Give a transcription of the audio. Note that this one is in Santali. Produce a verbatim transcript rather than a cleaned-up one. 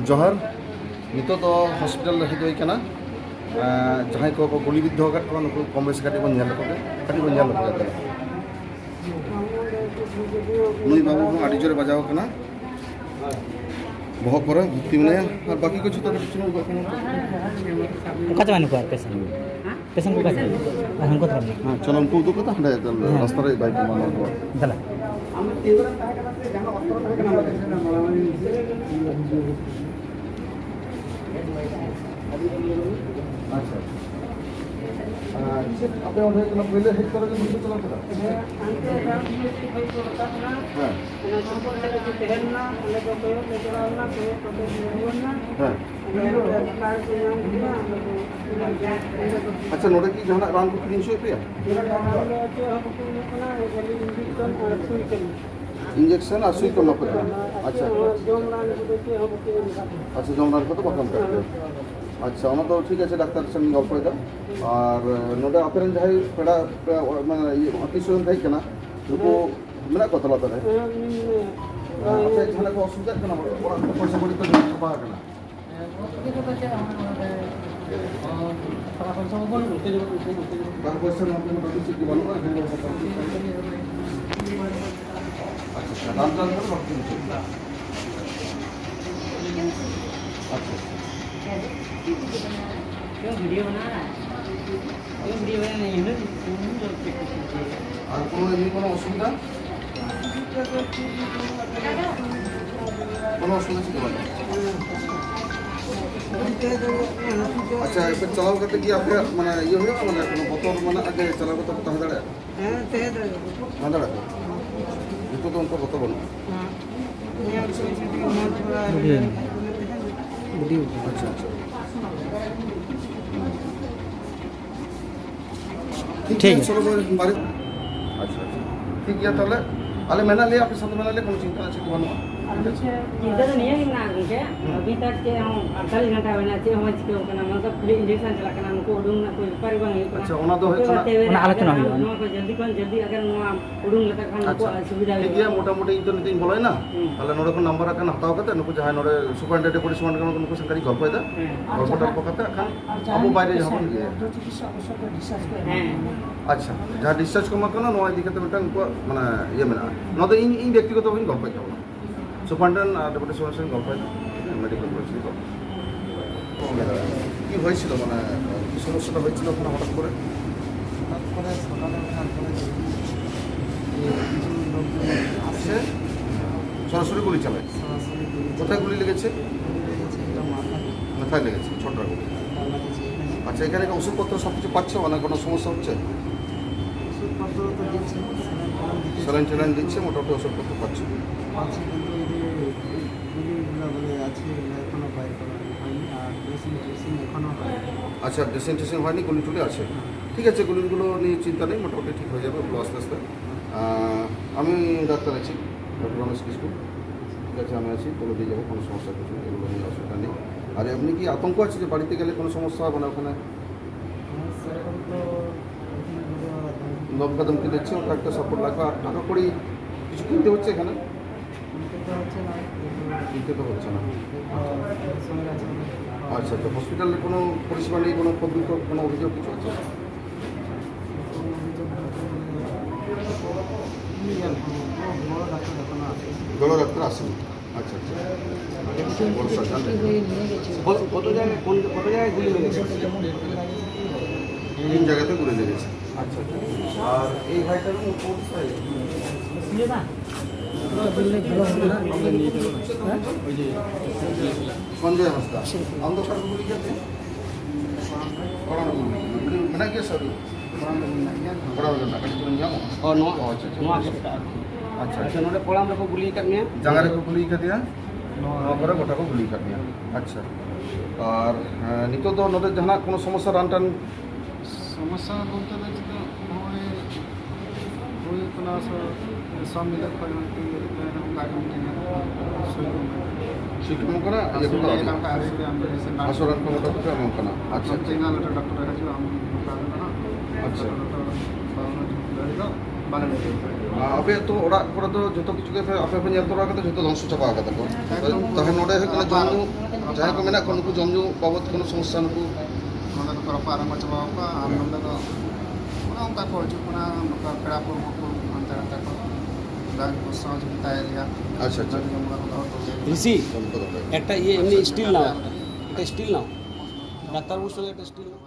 ᱡᱚᱦᱟᱨ᱾ ᱱᱤᱛᱚᱜ ᱫᱚ ᱦᱚᱥᱯᱤᱴᱟᱞ ᱨᱮ ᱦᱮᱡ ᱦᱩᱭ ᱠᱟᱱᱟ᱾ ᱟᱸ, ᱡᱟᱦᱟᱸᱭ ᱠᱚᱠᱚ ᱜᱩᱞᱤ ᱵᱤᱫᱽᱫᱷᱚ ᱟᱠᱟᱫ ᱠᱚᱣᱟ, ᱱᱩᱠᱩ ᱠᱚᱢ ᱵᱮᱥᱤ ᱠᱟᱹᱴᱤᱡ ᱵᱚᱱ ᱧᱮᱞ ᱞᱮᱠᱚ ᱜᱮ, ᱠᱟᱹᱴᱤᱡ ᱵᱚᱱ ᱧᱮᱞ ᱞᱮᱠᱚ ᱜᱮ᱾ ᱱᱩᱭ ᱵᱟᱹᱵᱩ ᱦᱚᱸ ᱟᱹᱰᱤ ᱡᱳᱨᱮ ᱵᱟᱡᱟᱣ ᱠᱟᱱᱟ, ᱵᱚᱦᱚᱜ ᱠᱚᱨᱮ ᱵᱷᱚᱨᱛᱤ ᱢᱮᱱᱟᱭᱟ, ᱟᱨ ᱵᱟᱹᱠᱤ ᱠᱚ ᱡᱷᱚᱛᱚ ᱠᱟᱹᱴᱤᱡ ᱪᱩᱞᱩᱝ ᱜᱚᱡ ᱠᱟᱱᱟ᱾ ᱚᱠᱟ ᱪᱟᱵᱟᱭᱮᱱᱟ ᱠᱚ ᱟᱨ ᱯᱮᱥᱮᱱᱴ? ᱯᱮᱥᱮᱱᱴ ᱠᱚ ᱚᱠᱟ ᱪᱟᱵᱟᱭᱮᱱᱟ? ᱟᱨ ᱦᱟᱱᱠᱩ ᱛᱟᱦᱮᱸ ᱠᱟᱱᱟ᱾ ᱦᱮᱸ, ᱪᱚᱞᱚ, ᱩᱱᱠᱩ ᱩᱫᱩᱜ ᱠᱟᱛᱮ ᱦᱟᱸᱰᱮ ᱨᱟᱥᱛᱟ ᱨᱮ ᱵᱟᱭ ᱠᱚᱢᱟᱣ ᱠᱚᱣᱟ᱾ ᱫᱮᱞᱟ᱾ ᱟᱪᱪᱷᱟ᱾ ᱟᱨ ᱪᱮᱫ ᱟᱯᱮ ᱚᱸᱰᱮ ᱠᱷᱚᱱᱟᱜ ᱯᱳᱭᱞᱳ ᱦᱮᱡ ᱛᱚᱨᱟ ᱜᱮ ᱱᱚᱛᱮ ᱪᱟᱞᱟᱣ ᱠᱮᱫᱟ? ᱦᱮᱸ, ᱦᱟᱱᱛᱮ ᱨᱟᱢ ᱢᱚᱱᱫᱤᱨ ᱠᱷᱚᱱ ᱠᱚ ᱨᱟᱠᱟᱵ ᱮᱱᱟ᱾ ᱦᱮᱸ᱾ ᱚᱱᱟ ᱡᱚᱝᱜᱚᱞ ᱛᱮ ᱠᱟᱹᱴᱤᱡ ᱛᱟᱦᱮᱸ ᱞᱮᱱᱟ, ᱚᱸᱰᱮ ᱫᱚ ᱠᱚᱭᱚᱜ ᱞᱮ ᱪᱟᱞᱟᱣ ᱞᱮᱱᱟ, ᱠᱚᱭᱚᱜ ᱠᱟᱛᱮ ᱞᱮ ᱨᱩᱣᱟᱹᱲ ᱮᱱᱟ᱾ ᱦᱮᱸ᱾ ᱚᱸᱰᱮ ᱚᱸᱰᱮ ᱚᱠᱟ ᱨᱮᱠᱚ ᱧᱟᱢ ᱠᱮᱫᱟ, ᱚᱸᱰᱮ ᱫᱚ, ᱚᱸᱰᱮ ᱫᱚ ᱟᱪᱪᱷᱟ, ᱱᱚᱰᱮ ᱠᱤ ᱡᱟᱦᱟᱱᱟᱜ ᱨᱟᱱ ᱠᱚ ᱠᱤᱨᱤᱧ ᱦᱚᱪᱚᱭᱮᱫ ᱯᱮᱭᱟ? ᱨᱟᱱ ᱫᱚ ᱪᱮᱫ ᱦᱚᱸ ᱵᱟᱠᱚ ᱮᱢᱚᱜ ᱠᱟᱱᱟ, ᱠᱷᱟᱹᱞᱤ ᱤᱧᱡᱮᱠᱥᱚᱱ ᱟᱨ ᱥᱩᱭ ᱠᱟᱱᱟ᱾ ᱤᱧᱡᱮᱠᱥᱚᱱ ᱟᱨ ᱥᱩᱭ ᱠᱚ ᱮᱢᱟ ᱯᱮ ᱠᱟᱱᱟ᱾ ᱟᱨ ᱟᱪᱪᱷᱟ᱾ ᱪᱮᱫ ᱦᱚᱸ ᱡᱚᱢ ᱨᱟᱱ ᱠᱚᱫᱚ ᱪᱮᱫ ᱦᱚᱸ ᱵᱟᱠᱚ ᱮᱢ ᱠᱟᱫ ᱞᱮᱭᱟ᱾ ᱟᱪᱪᱷᱟ, ᱡᱚᱢ ᱨᱟᱱ ᱠᱚᱫᱚ ᱵᱟᱠᱚ ᱮᱢ ᱠᱟᱫ ᱯᱮᱭᱟ᱾ ᱟᱪᱪᱷᱟ, ᱚᱱᱟ ᱫᱚ ᱴᱷᱤᱠ ᱟᱪᱷᱮ, ᱰᱟᱠᱛᱟᱨ ᱥᱮᱱ ᱜᱚᱞᱯᱚᱭᱮᱫᱟ᱾ ᱟᱨ ᱱᱚᱰᱮ ᱟᱯᱮ ᱨᱮᱱ ᱡᱟᱦᱟᱸᱭ ᱯᱮᱲᱟ, ᱯᱮᱲᱟ ᱚᱲᱟᱜ, ᱢᱟᱱᱮ ᱤᱭᱟᱹ, ᱟᱹᱛᱤ ᱥᱩᱨ ᱨᱮᱱ ᱛᱟᱦᱮᱸ ᱠᱟᱱᱟ, ᱱᱩᱠᱩ ᱢᱮᱱᱟᱜ ᱠᱚᱣᱟ ᱛᱟᱞᱟ ᱛᱟᱞᱟ? ᱦᱮᱸ, ᱢᱮᱱᱟᱜ ᱠᱚᱣᱟ᱾ ᱟᱯᱮ ᱡᱟᱦᱟᱸ ᱞᱮᱠᱟ ᱚᱥᱩᱵᱤᱫᱷᱟᱜ ᱠᱟᱱᱟ, ᱚᱲᱟᱜ ᱠᱚ ᱯᱚᱭᱥᱟ ᱠᱚᱲᱤ ᱠᱚ ᱪᱟᱵᱟ ᱟᱠᱟᱱᱟ? ᱦᱮᱸ, ᱚᱥᱩᱵᱤᱫᱷᱟ ᱫᱚ ᱪᱮᱫ ᱦᱚᱸ ᱵᱟᱹᱱᱩᱜᱼᱟ, ᱱᱚᱰᱮ ᱴᱟᱠᱟ ᱯᱚᱭᱥᱟ ᱦᱚᱸ ᱵᱟᱹᱱᱩᱜᱼᱟ, ᱩᱛᱟᱹᱨ ᱵᱟᱹᱱᱩᱜᱼᱟ᱾ ᱴᱟᱠᱟ ᱯᱚᱭᱥᱟ ᱱᱚᱣᱟ ᱠᱚᱨᱮ ᱢᱚᱴᱟᱢᱩᱴᱤ ᱪᱮᱫ ᱜᱮ ᱵᱟᱹᱱᱩᱜᱼᱟ, ᱮᱠᱫᱚᱢ ᱵᱟᱹᱱᱩᱜᱼᱟ᱾ ᱟᱪᱪᱷᱟ, ᱟᱪᱪᱷᱟ, ᱨᱟᱱ ᱴᱟᱱ ᱠᱚᱫᱚ ᱵᱟᱹᱲᱛᱤ ᱵᱩᱡᱷᱟᱹᱜ ᱠᱟᱱᱟ᱾ ᱟᱪᱪᱷᱟ, ᱟᱪᱪᱷᱟ᱾ ᱠᱮᱣ ᱵᱷᱤᱰᱤᱭᱳ ᱵᱟᱱᱟ ᱨᱟᱦᱟ ᱦᱮ? ᱠᱮᱣ ᱵᱷᱤᱰᱤᱭᱳ ᱵᱟᱱᱟ ᱨᱟᱦᱟ ᱦᱮ? ᱟᱨ ᱠᱳᱱᱳ ᱮᱢᱱᱤ ᱠᱳᱱᱳ ᱚᱥᱩᱵᱤᱫᱷᱟ? ᱠᱳᱱᱳ ᱚᱥᱩᱵᱤᱫᱷᱟ ᱪᱮᱫ ᱦᱚᱸ ᱵᱟᱹᱱᱩᱜᱼᱟ? ᱟᱪᱪᱷᱟ, ᱮᱱᱠᱷᱟᱱ ᱪᱟᱞᱟᱣ ᱠᱟᱛᱮ ᱜᱮ ᱟᱯᱮᱭᱟᱜ ᱢᱟᱱᱮ ᱤᱭᱟᱹ ᱦᱩᱭᱩᱜᱼᱟ, ᱢᱟᱱᱮ ᱠᱳᱱᱳ ᱵᱚᱛᱚᱨ ᱢᱮᱱᱟᱜᱼᱟ ᱡᱮ ᱪᱟᱞᱟᱣ ᱠᱟᱛᱮ ᱯᱮ ᱛᱟᱦᱮᱸ ᱫᱟᱲᱮᱭᱟᱜᱼᱟ? ᱦᱮᱸ, ᱛᱟᱦᱮᱸ ᱫᱟᱲᱮᱭᱟᱜᱼᱟ᱾ ᱛᱟᱦᱮᱸ ᱫᱟᱲᱮᱭᱟᱜᱼᱟ ᱯᱮ? ᱱᱤᱛᱚᱜ ᱫᱚ ᱚᱱᱠᱟ ᱵᱚᱛᱚᱨ ᱵᱟᱹᱱᱩᱜᱼᱟ᱾ ᱦᱮᱸ᱾ ᱧᱮᱞ ᱠᱚ ᱡᱩᱫᱤ ᱢᱚᱡᱽ ᱵᱟᱲᱟ ᱵᱩᱡᱷᱟᱹᱣ᱾ ᱛᱟᱦᱮᱸ ᱫᱟᱲᱮᱭᱟᱜᱼᱟ᱾ ᱟᱪᱪᱷᱟ, ᱟᱪᱪᱷᱟ᱾ ᱴᱷᱤᱠ ᱴᱷᱤᱠ ᱜᱮᱭᱟ, ᱜᱮᱭᱟ᱾ ᱪᱚᱞᱚ ᱵᱟᱨᱮ᱾ ᱟᱪᱪᱷᱟ, ᱟᱪᱪᱷᱟ᱾ ᱴᱷᱤᱠ ᱜᱮᱭᱟ ᱛᱟᱦᱚᱞᱮ, ᱟᱞᱮ ᱢᱮᱱᱟᱜ ᱞᱮᱭᱟ, ᱟᱯᱮ ᱥᱟᱶᱛᱮ ᱢᱮᱱᱟᱜ ᱞᱮᱭᱟ, ᱠᱳᱱᱳ ᱪᱤᱱᱛᱟᱹ ᱨᱮᱱᱟᱜ ᱪᱮᱫ ᱦᱚᱸ ᱵᱟᱹᱱᱩᱜᱼᱟ᱾ ᱪᱤᱱᱛᱟᱹ ᱫᱚ ᱱᱤᱭᱟᱹ ᱜᱮ ᱢᱮᱱᱟᱜᱼᱟ ᱜᱚᱝᱠᱮ, ᱦᱩᱸ᱾ ᱟᱹᱵᱤᱱ ᱛᱟᱨ ᱪᱮᱫ ᱦᱚᱸ ᱟᱴᱛᱟᱞᱤᱥ ᱜᱷᱚᱱᱴᱟ ᱦᱩᱭᱱᱟ, ᱪᱮᱫ ᱦᱚᱸ ᱵᱟᱝ ᱪᱤᱠᱟᱹᱣ ᱠᱟᱱᱟ, ᱢᱚᱛᱞᱚᱵ ᱠᱷᱟᱹᱞᱤ injection ᱪᱟᱞᱟᱜ ᱠᱟᱱᱟ, ᱱᱩᱠᱩ ᱩᱰᱩᱝ ᱨᱮᱱᱟᱜ ᱠᱳᱱᱳ ᱵᱮᱯᱟᱨ ᱜᱮ ᱵᱟᱝ ᱦᱩᱭᱩᱜ ᱠᱟᱱᱟ᱾ ᱟᱪᱪᱷᱟ, ᱚᱱᱟ ᱫᱚ ᱦᱩᱭᱩᱜ ᱠᱟᱱᱟ ᱚᱱᱟ ᱟᱞᱳᱪᱚᱱᱟ ᱦᱩᱭᱩᱜᱼᱟ᱾ ᱱᱚᱣᱟ ᱠᱚ ᱡᱚᱞᱫᱤ ᱠᱷᱚᱱ ᱡᱚᱞᱫᱤ ᱟᱜᱟᱨ ᱱᱚᱣᱟ ᱩᱰᱩᱝ ᱞᱮᱠᱷᱟᱱ ᱟᱪᱪᱷᱟ, ᱱᱩᱠᱩᱣᱟᱜ ᱥᱩᱵᱤᱫᱷᱟ ᱴᱷᱤᱠ ᱦᱩᱭᱩᱜᱼᱟ᱾ ᱜᱮᱭᱟ, ᱢᱚᱴᱟᱢᱩᱴᱤ ᱤᱧ ᱛᱚ ᱱᱤᱛᱚᱜ ᱤᱧ ᱵᱚᱞᱚᱭᱮᱱᱟ, ᱦᱩᱸ᱾ ᱛᱟᱦᱞᱮ ᱱᱚᱰᱮ ᱠᱷᱚᱱ ᱱᱟᱢᱵᱟᱨ ᱟᱠᱟᱱ ᱦᱟᱛᱟᱣ ᱠᱟᱛᱮ ᱱᱩᱠᱩ ᱡᱟᱦᱟᱸᱭ ᱱᱚᱰᱮ superintendent department ᱠᱟᱱᱟ ᱠᱚ ᱱᱩᱠᱩ ᱥᱟᱶ ᱠᱟᱹᱴᱤᱡ ᱜᱚᱞᱯᱚᱭᱮᱫᱟ, ᱦᱮᱸ᱾ ᱜᱚᱞᱯᱚ ᱴᱚᱞᱯᱚ ᱠᱟᱛᱮ ᱟᱠᱷᱟᱱ ᱟᱵᱚ ᱵᱟᱭᱨᱮ ᱡᱟᱦᱟᱸ ᱵᱚᱱ ᱤᱫᱤᱭᱟ᱾ ᱦᱮᱸ᱾ ᱟᱪᱪᱷᱟ, ᱡᱟᱦᱟᱸ discharge ᱠᱚ ᱮᱢᱟ ᱠᱚ ᱠᱟᱱᱟ, ᱱᱚᱣᱟ ᱤᱫᱤ ᱠᱟᱛᱮ ᱢᱤᱫᱴᱟᱝ ᱩᱱᱠᱩᱣᱟᱜ ᱢᱟᱱᱮ ᱤᱭᱟᱹ ᱢᱮᱱᱟᱜᱼᱟ᱾ ᱱᱚᱣᱟ ᱫᱚ ᱤᱧ, ᱤᱧ ᱵᱮᱠᱛᱤᱜᱚᱛᱚ ᱵᱷᱟᱵᱮᱧ ᱜᱚᱞᱯᱚᱭᱮᱫ ᱛᱟᱵᱚᱱᱟ᱾ সুপারিনটেন্ডেন্ট আর ডেপুটি সুপারিনটেন্ডেন্ট গল্প হয় না, মেডিকেল কলেজ থেকে। কি হয়েছিল, মানে, কি সমস্যাটা হয়েছিল ওখানে হঠাৎ করে? হঠাৎ করে সকালে তারপরে দেখি যে কিছু লোকজন আসে, সে সরাসরি গুলি চালায়? সরাসরি গুলি কোথায় গুলি লেগেছে? গুলি লেগেছে একটা মাথায়। মাথায় লেগেছে, ছটা গুলি। মাথায় লেগেছে এখানে। আচ্ছা, এখানে কি ওষুধপত্র সব কিছু পাচ্ছ, মানে কোনো সমস্যা হচ্ছে? ওষুধপত্র তো দিচ্ছে, স্যালাইন ট্যালাইন দিচ্ছে। স্যালাইন ট্যালাইন দিচ্ছে, মোটামুটি ওষুধপত্র পাচ্ছ। পাচ্ছি, কিন্তু এই যে এই গুলিগুলো বলে আছে, এগুলো এখনো বাইর করা হয়নি, আর ড্রেসিং ট্রেসিং এখনো হয়নি। আচ্ছা, ড্রেসিং ট্রেসিং হয়নি, গুলি টুলি আছে। হ্যাঁ। ঠিক আছে, গুলিগুলো নিয়ে চিন্তা নেই, মোটামুটি ঠিক হয়ে যাবে ওগুলো আস্তে আস্তে। আহ, আমি ডাক্তার আছি, ডক্টর রমেশ কিসকু। ঠিক আছে, আমি আছি, বলে দিয়ে যাবো, কোনো সমস্যা কিছু নেই, এগুলো নিয়ে অসুবিধা নেই। আর এমনি কি আতঙ্ক আছে যে বাড়িতে গেলে কোনো সমস্যা হবে না ওখানে? হ্যাঁ, সেরকম তো এখানে কোনো ধমকাধমকি দিচ্ছে, ওটা একটা সাপোর্ট লাগবে। আর টাকা কড়ি কিছু কিনতে হচ্ছে এখানে? কিনতে তো হচ্ছে না, কিন্তু কিনতে তো হচ্ছে না। আচ্ছা। সঙ্গে আছে আমাদের। আচ্ছা, আচ্ছা, হসপিটালে কোনো পরিষেবা নেই, কোনো ক্ষোভ বিক্ষোভ, কোনো অভিযোগ কিছু আছে? কোনো অভিযোগ বলতে গেলে নেই আর কোনো, কোনো বড় ডাক্তার দেখানো আছে। বড় ডাক্তার আসেনি? আচ্ছা, আচ্ছা। বড় সার্জন। কত, কত জায়গায়, কোন, কত জায়গায় গুলি লেগেছে? তিন জায়গাতে গুলি লেগেছে। আচ্ছা, আচ্ছা। আর এই ভাইটার কোন সাইড? সঞ্জয় হাঁসদা। ᱟᱢ ᱫᱚ ᱚᱠᱟ ᱨᱮᱠᱚ ᱜᱩᱞᱤ ᱠᱮᱫ ᱢᱮᱭᱟ? ᱠᱚᱲᱟ ᱨᱮ ᱜᱩᱞᱤ᱾ ᱢᱮᱱᱟᱜ ᱜᱮᱭᱟ ᱥᱮ ᱟᱹᱣᱨᱤ? ᱠᱚᱲᱟ ᱨᱮ ᱢᱮᱱᱟᱜ, ᱠᱟᱹᱴᱤᱡ ᱪᱩᱞᱩᱝ ᱧᱟᱢᱚᱜᱼᱟ? ᱚ, ᱱᱚᱣᱟ? ᱚ, ᱟᱪᱪᱷᱟ, ᱟᱪᱪᱷᱟ᱾ ᱱᱚᱣᱟ ᱠᱚᱨᱮ ᱠᱚ ᱜᱩᱞᱤ ᱟᱠᱟᱫ ᱢᱮᱭᱟ? ᱡᱟᱸᱜᱟ ᱨᱮᱠᱚ ᱜᱩᱞᱤ ᱟᱠᱟᱫᱮᱭᱟ, ᱱᱚᱣᱟ ᱠᱚᱨᱮ ᱜᱚᱴᱟ ᱠᱚ ᱜᱩᱞᱤ ᱟᱠᱟᱫ ᱢᱮᱭᱟ᱾ ᱟᱪᱪᱷᱟ᱾ ᱟᱨ, ᱦᱮᱸ, ᱱᱤᱛᱚᱜ ᱫᱚ ᱱᱚᱰᱮ ᱡᱟᱦᱟᱱᱟᱜ ᱠᱳᱱᱳ ᱥᱚᱢᱚᱥᱥᱟ, ᱨᱟᱱ ᱴᱟᱱ? ᱥᱚᱢᱚᱥᱥᱟ ᱵᱚᱞᱛᱮ ᱫᱚ ᱪᱮᱫ, ᱱᱚᱜᱼᱚᱭ ᱦᱩᱭᱩᱜ ᱠᱟᱱᱟ, ᱥᱚ-, ᱥᱚᱵ ᱢᱤᱞᱟᱹᱣ ᱠᱷᱚᱱ ᱢᱤᱫᱴᱤᱡ ᱚᱱᱠᱟ ᱜᱮ ᱢᱤᱫᱴᱤᱡ ᱥᱩᱭ ᱠᱚ ᱮᱢᱟ᱾ ᱥᱩᱭ ᱠᱚ ᱮᱢᱚᱜ ᱠᱟᱱᱟ, ᱤᱭᱟᱹ ᱠᱚᱫᱚ ᱟᱹᱣᱨᱤ? ᱮᱞᱟᱠᱟ ᱟᱹᱣᱨᱤ ᱥᱩᱭ ᱮᱢ ᱠᱟᱱᱟ, ᱥᱮ ᱵᱟᱝ? ᱟᱥᱚᱨ ᱨᱟᱱ ᱠᱚ ᱢᱚᱴᱟ ᱠᱚᱯᱮ ᱮᱢᱟᱢ ᱠᱟᱱᱟ᱾ ᱟᱪᱪᱷᱟ, ᱟᱪᱪᱷᱟ᱾ ᱥᱚᱵ ᱛᱮᱜᱮ ᱟᱞᱮ ᱴᱷᱮᱱ ᱰᱟᱠᱛᱚᱨ ᱮ ᱦᱤᱡᱩᱜᱼᱟ, ᱟᱢ ᱱᱚᱝᱠᱟ ᱠᱟᱱᱟ᱾ ᱟᱪᱪᱷᱟ᱾ ᱰᱟᱠᱛᱚᱨ ᱫᱚ ᱵᱟᱝ ᱦᱤᱡᱩᱜ ᱫᱟᱲᱮ ᱫᱚ ᱵᱟᱞᱮ ᱢᱮᱱ ᱫᱟᱲᱮᱭᱟᱜ ᱠᱟᱱᱟ᱾ ᱟᱨ ᱟᱯᱮᱭᱟᱜ ᱛᱚ ᱚᱲᱟᱜ ᱠᱚᱨᱮ ᱫᱚ ᱡᱚᱛᱚ ᱠᱤᱪᱷᱩ ᱜᱮ ᱟᱯᱮ, ᱟᱯᱮ ᱯᱮ ᱧᱮᱞ ᱛᱚᱨᱟ ᱠᱟᱫᱟ, ᱡᱚᱛᱚ ᱫᱷᱚᱝᱥᱚ ᱪᱟᱵᱟ ᱠᱟᱫᱟ ᱠᱚ᱾ ᱮᱠᱫᱚᱢ᱾ ᱛᱟᱦᱮᱸ ᱱᱚᱰᱮ ᱦᱩᱭᱩᱜ ᱠᱟᱱᱟ ᱡᱚᱢ ᱧᱩ, ᱡᱟᱦᱟᱸᱭ ᱠᱚ ᱢᱮᱱᱟᱜ ᱠᱚᱣᱟ ᱱᱩᱠᱩ ᱡᱚᱢ ᱧᱩ ᱵᱟᱵᱚᱫ ᱠᱳᱱᱳ ᱥᱚᱢᱚᱥᱥᱟ ᱱᱩᱠᱩ? ᱱᱚᱰᱮ ᱫᱚᱠᱚ ᱨᱟᱯᱟᱜ ᱨᱟᱯᱟᱜ ᱪᱟᱵᱟ ᱠᱚᱣᱟ, ᱟᱨ ᱱᱚᱰᱮ ᱫᱚ ᱚᱱᱮ ᱚᱱᱠᱟ ᱠᱚ ᱦᱤᱡᱩᱜ ᱠᱟᱱᱟ, ᱱᱚᱝᱠᱟ ᱯᱮᱲᱟ ᱯᱩᱨᱵᱚ ᱠᱚ ᱦᱟᱱᱛᱮ ᱱᱟᱛᱮ ᱠᱚ ᱡᱟᱜᱮ ᱠᱚ ᱥᱚᱦᱚᱡᱳᱜᱤᱛᱟᱭᱮᱫ ᱞᱮᱭᱟ᱾ ᱟᱪᱪᱷᱟ, ᱟᱪᱪᱷᱟ᱾ ᱡᱚᱢ ᱵᱟᱲᱟ ᱠᱚᱫᱚ ᱦᱚᱲ ᱠᱚᱜᱮ᱾ ঋষি, ᱡᱚᱢ ᱠᱚᱫᱚ ᱯᱮ? একটা ইয়ে এমনি স্টিল নাও, একটা স্টিল নাও, ডাক্তারবাবুর সঙ্গে একটা স্টিল নাও।